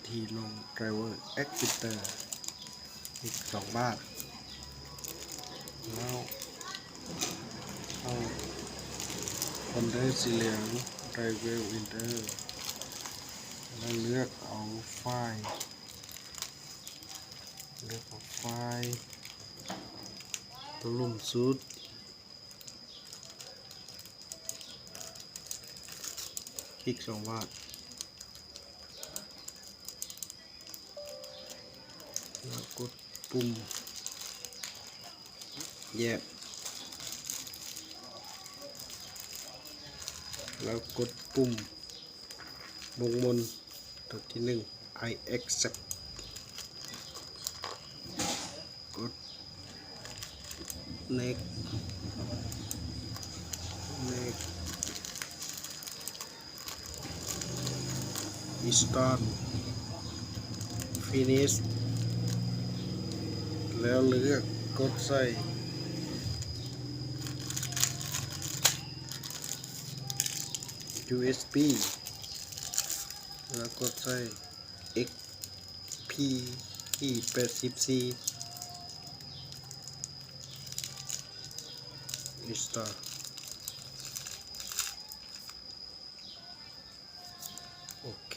ທີ່ລົງໄດຣເວີເອັກເຊັກເຕີ ອີກສອງບາດ ແລ້ວເອົາໂຟນເດີສີເຫຼືອງ ໄດຣເວີເອັກເຊັກເຕີ ແລ້ວເລືອກເອົາໄຟລ໌ ເລືອກເອົາໄຟລ໌ໂຕລຸ່ມສຸດ ຄລິກສອງບາດ ແລ້ວກົດປຸ່ມແຍກ ແລ້ວກົດປຸ່ມບົກໝູນ ຕົວທີໜຶ່ງ I accept ກົດ next next start finish ແລ້ວເລືອກກົດໃສ່ ຢູເອັສບີ ແລ້ວກົດໃສ່ ເອັກພີ ແປດສິບສີ່ start ໂອເຄ.